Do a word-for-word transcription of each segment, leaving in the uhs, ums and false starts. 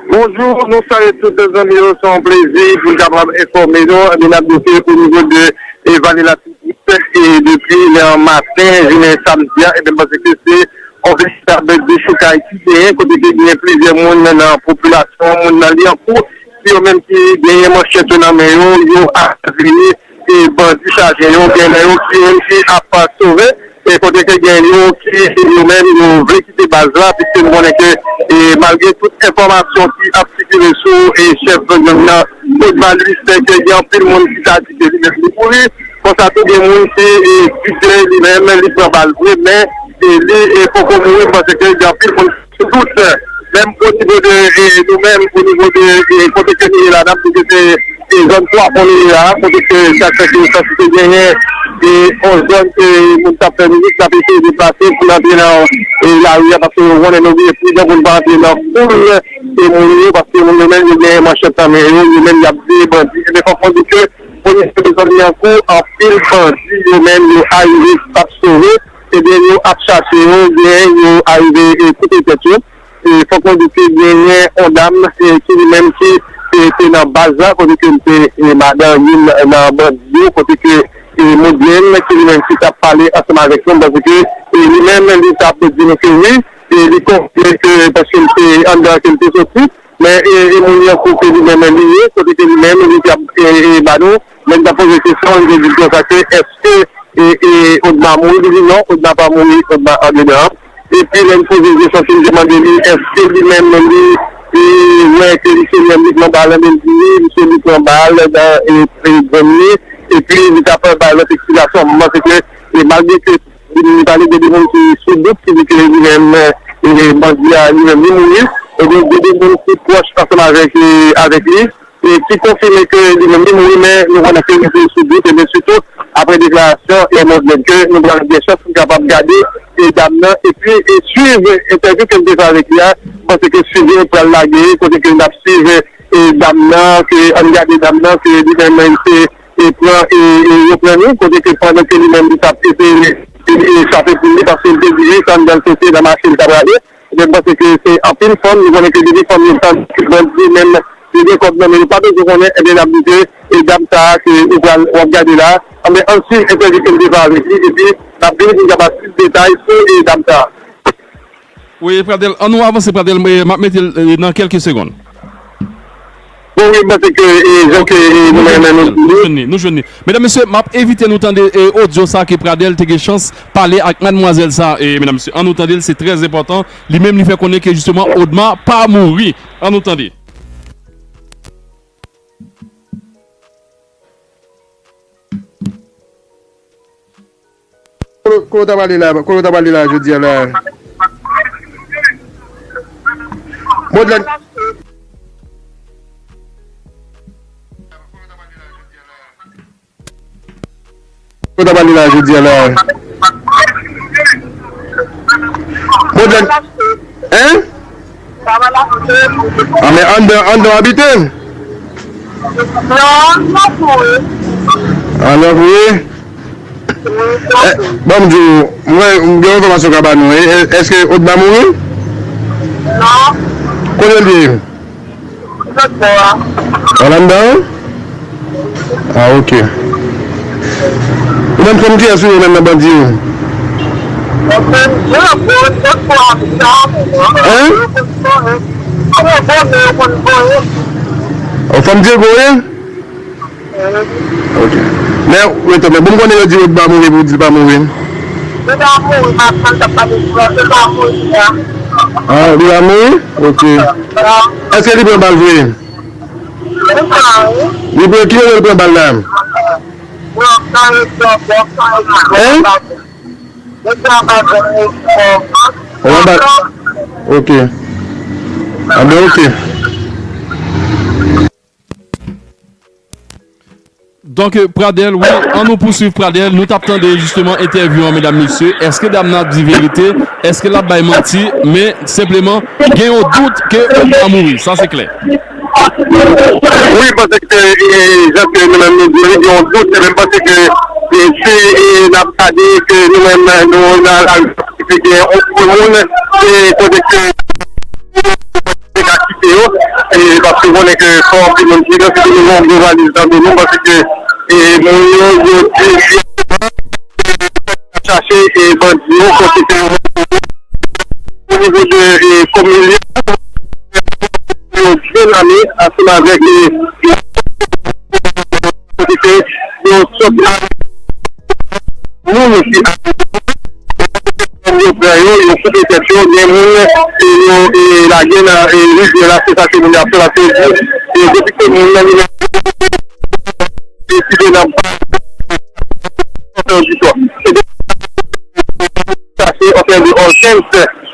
Bonjou, nou salye tout zanmi yo, se yon plezi pou n kapab enfòme nou. Ebyen, n ap note o nivo de e, Vale Latibonit, e depi nan maten jounen samdi a, ebyen, m panse ke se yon veritab dechoukay ki genyen, kote ke genyen plizyè moun nan popilasyon, moun nan Lyankou, ki yo menm ki genyen manchèt yo nan men yo, yo ap vini e bandi chaje yo, gen nan yo ki menm ki ap sove, e kote ke gen yo ki yo menm yo vle kite baz la, piske nou konnen ke e malgre tout enfòmasyon ki ap sikile sou e chèf gang nan, Claude Malis, ke gen anpil moun ki ta di ke li menm li mouri, konsa tou gen moun ki e di ke li menm li pran bal vre, men e li e poko mouri, paske gen anpil moun sou dout, menm o nivo de e, nou menm, o nivo de e, kote ke nou ye la, n ap di ke se e, zòn twa pon nou ye la, kote ke sa fè ke sa se te genyen e, yon zòn ke moun t ap fè mizik, n ap eseye deplase pou n antre nan e, lari a, paske nou konnen nou vle pridan pou n pa antre nan foul e, moun yo, paske moun yo menm yo genyen manchèt nan men yo, yo menm y ap veye bandi. Ebyen, fòk mwen di ke o nivo de zòn Lyankou, anpil bandi yo menm yo arive p ap sove, ebyen, yo ap chache yo, gen yo arive e, koupe tèt yo. E fòk mwen di ke genyen yon dam e, ki li menm ki e, te nan baz la, kote ke l te e, madan youn nan bandi yo, kote ke e, Modlèn, ki li menm ki t ap pale ansanm avèk nou, paske e, li menm li t ap di nou ke wi, e, li konfime ke paske l te anndan ke l te soti, men e, e moun Lyankou ke li menm li ye, kote ke li menm li t ap e, e, ba nou, lè n t ap poze kesyon, li te di l konsa ke èske e, e, Odma mouri, li di non, Odma pa mouri, Odma andedan. Epi lè n poze l kesyon, si n te mande li èske li menm li, li wè ke misye menm li pran bal, ebyen li di wi, misye li pran bal nan e, e, grenn li, epi li t ap bay lòt eksplikasyon. M panse ke e, malgre ke li pale de de moun ki sou dout, ki di ke li menm e, bandi a li menm li mouri, ebyen de de moun ki pwòch ansanm avèk e, avèk li, e ki konfime ke li menm li mouri, men nou konnen ke li te sou dout, ebyen sitou apre deklarasyon e Modlèn ke nou pral gen chans pou n kapab gade e dam nan, epi e swiv entèvyou ke m te fè avèk li a, m panse ke swiv yo pral lage, kote ke n ap swiv e dam nan, ke ann gade dam nan, ke li menm li te e pran e, e yo pran li, kote ke pandan ke li menm li t ap eseye e, e chape poul li, paske li te di wi, se anndan l soti, nan mache li t ap rale. Ebyen, m panse ke se anpil fanm, nou konnen ke depi fanm yo tande ke bandi menm, yo gen kòb nan men yo, pa bezwen konnen, ebyen, n ap di ke e dam sa a ke ou pral, w ap gade la, anben, ann swiv entèvyou ke m te fè avèk li, epi n ap vini pou n kapab plis detay sou e dam sa a. Wi, Pradèl, ann nou avanse, Pradèl, m ap mete l e, nan kèlke segonn. Bon, wi, m panse ke e, jan ke e, nou menm nou jwenn li, nou jwenn li. Medam, mesye, m ap envite nou tande e, odyo sa ke Pradèl te gen chans pale ak madmwazèl sa, e, medam, mesye, ann nou tande l, se trè enpòtan. Li menm, li fè konnen ke, jisteman, Odma pa mouri. Ann nou tande. Kote, kote w t ap ale la, kote w t ap ale la jodi a la? Modlèn. Kote w t ap ale la jodi a la? Modlèn. Hein? A, men anndan, anndan w abite? Non, nan kouri. A, nan kouri? Eh, ban m di w, m wè, m gen enfòmasyon ka ba nou. E, e, èske Odma mouri? Non. Kote l ye? Lòt bò a. An anndan? A, ok. Ou menm fanm kiyès ou ye menm nan bandi yo? Hein? O, fanm Dyego ye? Ok. Men, rete, men bon, m konnen yo di Odma mouri, pou di l pa mouri. Li pa mouri, m ap tann t ap pale sou li, li pa mouri la. A, li pa mouri? Ok. Èske li pran bal vre? Li pran, wi. Li pran, ki kote l pran bal la? Hein? Ou anba? Ok. A ben, ok. Donk, Pradèl, wi, ann nou pouswiv Pradèl. Nou t ap tande, jisteman, entèvyou an, medam, mesye. Èske dam nan ap di verite? Èske l ap bay manti? Men, senpleman, gen yon dout ke Odma mouri. Sa, se klè. Wi, paske, e, jan ke nou menm nou di, wi, gen yon dout, e menm paske, e, si, e, n ap gade ke nou menm, nou nan lari, gen yon gwo moun, e, kote ke, e, ka kite, yo, e, paske konnen ke fò anpil moun ki idantifye nou, nou gen valiz nan do nou, paske, e, moun yo, yo di, yo chache, e, bandi yo, kote ke yo, o nivo de, e, komin yo, yo de lane, ansanm avèk, e, kote ke yo sot moun ki yo pran yo, yo koupe tèt yo, gen moun, e, yo, e, lage nan, e, rivyè la, se sa ke moun yo ap fè, paske yo di, e, depi ke moun nan li menm, e, ki te nan pa, di tò. E de, sa se, anfen, de Olkens,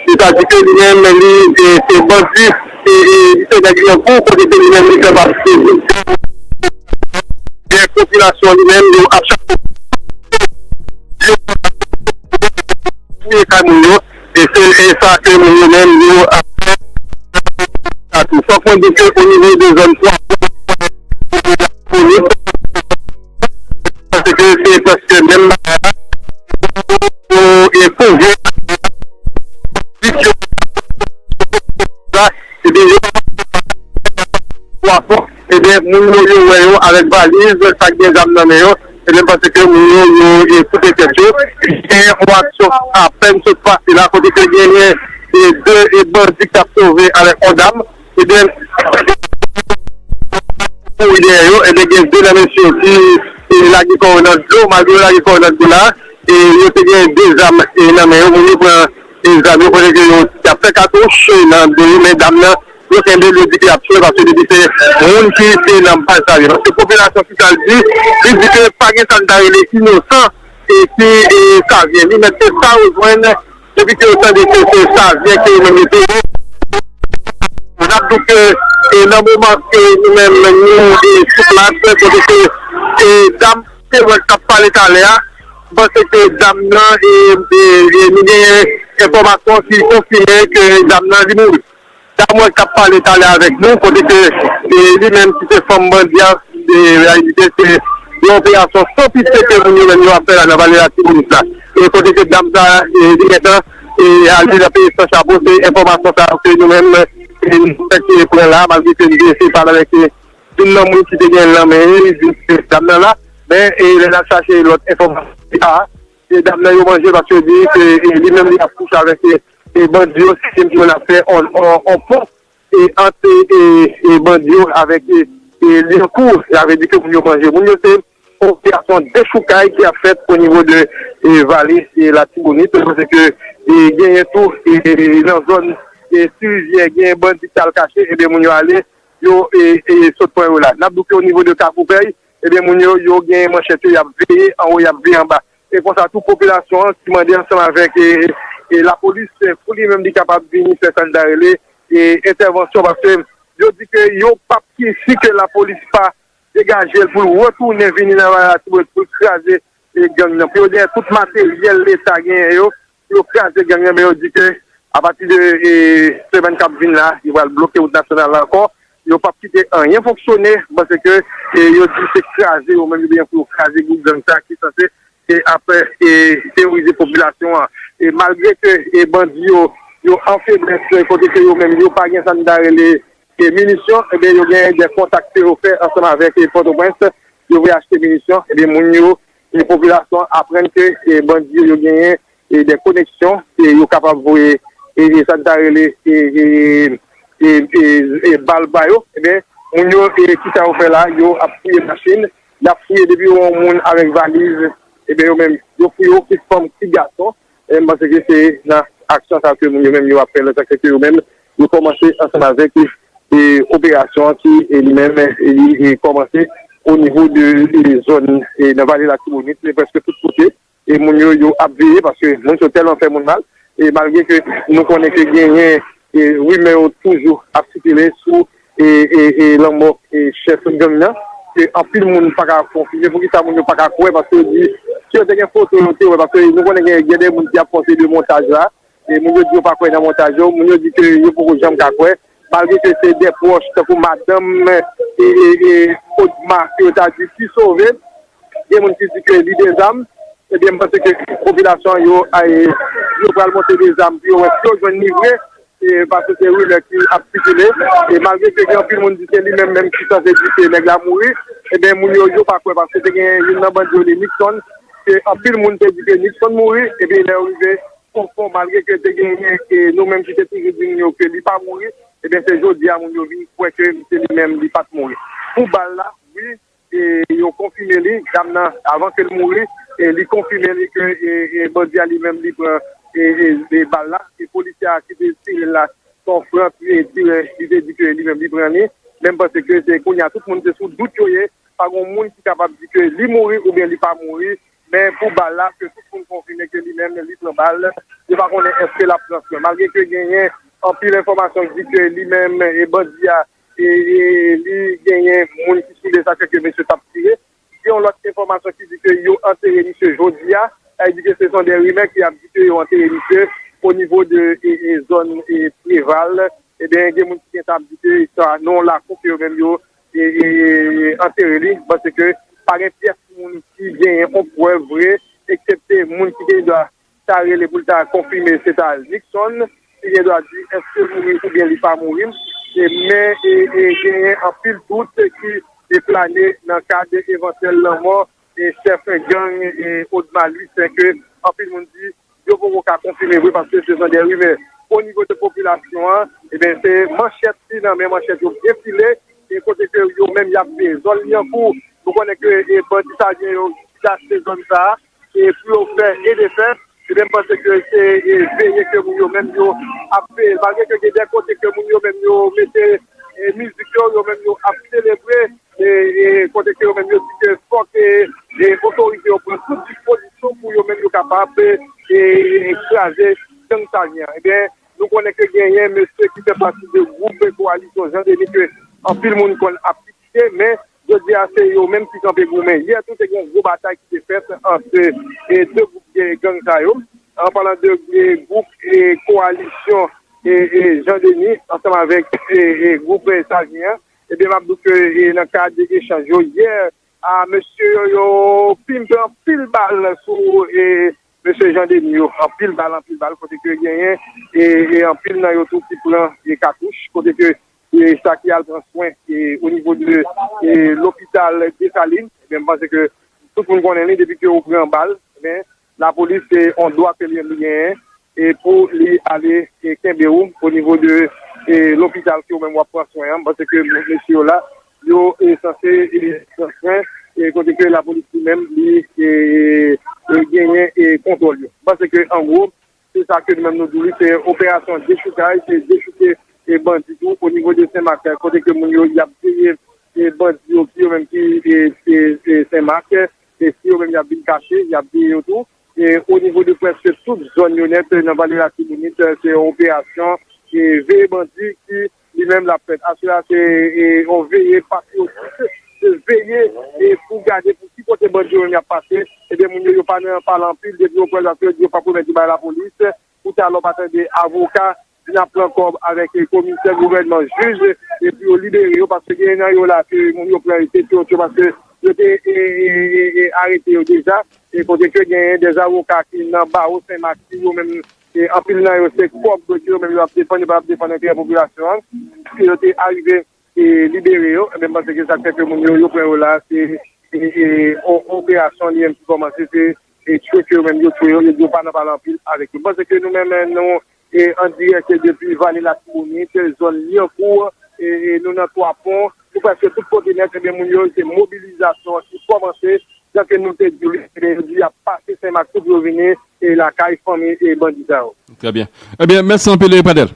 se ta di ke li menm, li, e, se bandi, e, e, li se nèg Lyankou, kote ke li menm, li fè pati de popilasyon li menm, yo ap chache fouye kay moun yo, e se e sa ke moun yo menm yo ap fè la tou. Fòk mwen di ke o nivo de zòn twa, paske se prèske menm bagay la, yo e kouvri, ebyen, yo twa fò, ebyen, moun yo, yo wè yo avèk valiz, sa k gen zam nan men yo, ebyen, m panse ke moun yo, yo, e, koupe tèt yo. Gen yon aksyon apèn sot pase la, kote ke genyen, e, de, e, bandi k t ap sove avèk yon dam, ebyen, kouri dèyè yo, ebyen, gen de nan mesye yo ki, e, lage kò yo nan dlo, malgre yo lage kò yo nan dlo la, e, yo te gen de zam, e, nan men yo, moun yo pran, e, zam yo, kote ke yo t ap fè katouch, e, nan do yo, men dam nan, yo kenbe l, yo di ke y ap tiye, paske li di se moun ki te nan baz sa yo. Paske popilasyon ki sa l di, li di ke pa gen sa n ta rele inosan, e ki, e, Savyen. Li mèt se sa yo jwenn, depi ke yo tande ke se Savyen ke yo menm yo te ye. N ap di ke, e, nan moman ke nou menm nou, e, sou plas, kote ke, e, dam te wè k ap pale talè a, m panse ke dam nan, e, e, e, nou genyen enfòmasyon ki konfime ke dam nan li mouri. Dam wè k ap pale talè avèk nou, kote ke, e, li menm ki se fanm bandi a, e, reyalite se yon operasyon san pitye ke moun yo menm yo ap fè la nan vale Latibonit la. E kote ke dam sa, e, li gentan, e, ale nan peyi san chapo, se enfòmasyon sa yo ke nou menm, e, nou fèk pran la, malgre ke nou te eseye pale avèk, e, youn nan moun ki te gen l nan men li, li di se dam nan la, men, e, lè n ap chache lòt enfòmasyon, a, e, dam nan yo manje paske yo di se, e, li menm li ap kouche avèk, e, e, bandi yo, se menm ki konn ap fè on, on, on pon, e, ant, e, e, bandi yo avèk, e, e, Lyankou, sa vle di ke moun yo manje. Moun yo se operasyon dechoukay ki ap fèt o nivo de, e, vale, e, Latibonit, paske, e, genyen tou, e, e, nan zòn, e, Ti Rivyè, genyen bandi ki al kache, ebyen, moun yo ale, yo, e, e, sot pran yo la. N ap di w ke o nivo de Kafou Pèy, ebyen, moun yo, yo gen manchèt yo, y ap veye anwo, y ap veye anba. E konsa tou, popilasyon an ki mande ansanm avèk, e, e, lapolis, e, pou li menm li kapab vini fè sa n ta rele, e, entèvansyon, paske yo di ke yo p ap ki si ke lapolis pa degaje l pou l retounen vini nan Latibonit pou l kraze, e, gang nan. Pou yo dèyè tout materyèl Leta genyen yo, pou yo kraze gang nan, men yo di ke apati de, e, semèn k ap vin la, yo pral bloke wout nasyonal la ankò. Yo p ap kite anyen fonksyone, paske, e, yo di se kraze yo menm, yo bezwen pou yo kraze gwoup gang sa ki sanse, e, ap, e, terorize popilasyon an. E malgre ke, e, bandi yo, yo an feblès, kote ke yo menm, yo pa gen sa n ta rele, e, minisyon, ebyen, yo gen de kontak ke yo fè ansanm avèk, e, Pòtoprens, yo vle achte minisyon, ebyen, moun yo, e, popilasyon an aprann ke, e, bandi yo, yo genyen, e, de koneksyon, e, yo kapab voye, e, e, sa n ta rele, e, e, e, e, e, bal ba yo, ebyen, moun yo, e, kisa yo fè la? Yo ap fouye machin, y ap fouye depi yo wè yon moun avèk valiz, ebyen, yo menm, yo fouye yo, ki fanm, ki gason, e m panse ke se nan aksyon sa ke moun yo menm yo ap fè, lè sa ke yo menm, yo kòmanse ansanm avèk, e, operasyon an ki, e, li menm, e, li, e, kòmanse o nivo de, e, zòn, e, nan vale Latibonit, men prèske tout kote, e, moun yo, yo ap veye, paske moun yo tèlman fè moun mal, e, malgre ke nou konnen ke genyen, e, rimè yo toujou ap sikile sou, e, e, e, lanmò, e, chèf gang nan, ke anpil moun pa ka konfime, poukisa moun yo pa ka kwè, paske yo di, si yo te gen foto, yo te wè, paske nou konnen gen, gen de moun ki ap fè yon seri de montaj la, e moun yo di yo pa kwè nan montaj yo, moun yo di ke yo poko janm ka kwè, malgre ke se de pwòch, tankou madanm, e, e, e, Odma, ke yo ta di ki sove, gen moun ki di ke li de zam, ebyen, m panse ke popilasyon yo, e, yo pral monte de zam pou yo wè si yo jwenn li vre, e, paske se rimè ki ap sikile. E malgre ke gen anpil moun di se li menm menm ki sanse di ke nèg la mouri, ebyen, moun yo, yo pa kwè, paske te gen youn nan bandi yo, li Nixon, ke anpil moun te di ke Nixon mouri, ebyen, lè yo rive o fon, malgre ke te genyen, e, nou menm ki te toujou di moun yo ke li pa mouri, ebyen, se jodi a moun yo vin kwè ke se li menm, li pa t mouri. Pou bal la, wi, e, yo konfime li, dam nan, avan ke l mouri, e, li konfime li ke, e, e, bandi a li menm, li pran, e, e, e, bal la, e polisye a ki te tire l la, se yon fran, e, tirè, li te di ke li menm, li pran li, men m panse ke se kounye a, tout moun se sou dout yo ye, pa gen moun ki kapab di ke li mouri oubyen li pa mouri, men pou bal la, ke tout moun konfime ke li menm, li pran bal, yo pa konnen èske l ap pran swen. Malgre ke genyen anpil enfòmasyon ki di ke li menm, e bandi a, e, e, li genyen moun ki soule sa, kèk mesye t ap tire. Gen yon lòt enfòmasyon ki di ke yo antere misye jodi a. Sa vle di ke se son de rimè ki ap di ke yo antere misye o nivo de, e, e, zòn, e, Preval. Ebyen, gen moun ki gentan ap di ke sa nan yon lakou ke yo menm yo, e, e, e, antere li. Paske pa gen pyès moun ki genyen yon prèv vre, eksepte moun ki gen dwa ta rele pou l ta konfime se ta Nixon, ki gen dwa di èske l mouri oubyen li pa mouri. E, men, e, e, genyen anpil dout ki e plane nan kad evantyèl lanmò e chèf gang e Odma Louis, ke anpil moun di yo poko ka konfime vre paske se son de rimè. O nivo de popilasyon an, ebyen, se manchèt ki nan men manchèt yo byen file, e kote ke yo menm y ap veye zòn Lyankou. Nou konnen ke e bandi sa gen yo ki achte zòn sa a, e pou yo fè e defè, ebyen, m panse ke se, e, veye ke moun yo menm yo ap veye. Malgre ke gen de kote ke moun yo menm yo mete, e, mizik yo, yo menm yo ap selebre, e, e, kote ke yo menm yo di ke fòk, e, e, otorite yo pran tout dispozisyon pou yo menm yo kapab, e, e, kraze gang sa gen an. Ebyen, nou konnen ke genyen mesye ki fè pati de gwoup Kowalisyon Jan Deni ke anpil moun konn ap kritike, men jodi a se yo menm ki kanpe goumen. Yè tou te gen yon gwo batay ki te fèt ant, e, de gwoup de gang sa yo. An palan de, e, gwoup, e, Kowalisyon, e, e, Jan Deni ansanm avèk, e, e, gwoup, e, Saji an. Ebyen, m ap di ke, e, nan kad echanj yo yè, a, mesye yo, yo pimpe anpil bal sou, e, mesye Jan Deni yo. Anpil bal, anpil bal, kote ke genyen, e, e, anpil nan yo tou ki pran, e, katouch, kote ke, e, sa ki al pran swen, e, o nivo de, e, lopital Desalin. Ebyen, m panse ke tout moun konnen li, depi ke ou pran bal, ebyen, lapolis se yon dwa ke li menm li genyen, e pou li ale, e, kenbe ou o nivo de, e, lopital ke ou menm w ap pran swen an, paske mesye yo la, yo, e, sanse, e, pran swen, e, kote ke lapolis li menm, li, e, e, genyen, e, kontwòl yo. Paske, an gwo, se sa ke nou menm nou di w, se operasyon dechoukay, se dechouke, e, bandi tou, o nivo de Senmak, kote ke moun yo, y ap veye, e, bandi yo, ki yo menm ki, e, e, e, Senmak, e si yo menm y ap vin kache, y ap veye yo tou. E o nivo de prèske tout zòn yo nèt nan vale Latibonit, se yon operasyon, e, veye bandi ki li menm l ap fèt. Aswè a se, e, yon veye patriyotik, se veye, e, pou gade pou ki kote bandi yo menm y ap pase. Ebyen, moun yo, yo pa nan pale anpil, depi yo pran zafè yo di yo p ap remèt yo bay lapolis. Pou talè w pa tande avoka vin ap pran kòb avèk, e, komisè gouvènman, jij, e pou yo libere yo, paske gen nan yo la ke moun yo pran, e, se sirèt yo, paske yo te, e, e, e, e, arete yo deja, e kote ke genyen de avoka ki nan bawo Senmak, ki yo menm, e, anpil nan yo se kòb ke yo menm yo ap defann, yo pa ap defann enterè popilasyon an, ke yo te arive, e, libere yo. Ebyen, m panse ke sa k fè ke moun yo, yo pran yo la, se, e, e, o-, operasyon li menm ki kòmanse, se, e, tchwe ke yo menm yo tchwe yo, yo di yo pa nan pale anpil avèk yo. M panse ke nou menm, nou, e, an dirèk depi vale Latibonit, zòn Lyankou, e, e, nou nan Twa Pon, nou prèske tout kote nèt, ebyen, moun yo, se mobilizasyon ki kòmanse, jan ke nou te di w, ebyen, yo di y ap pase Senmak tou pou yo vini, e, lakay fanmi, e, bandi sa yo. Trè byen. Ebyen, mèsi anpil, Padèl.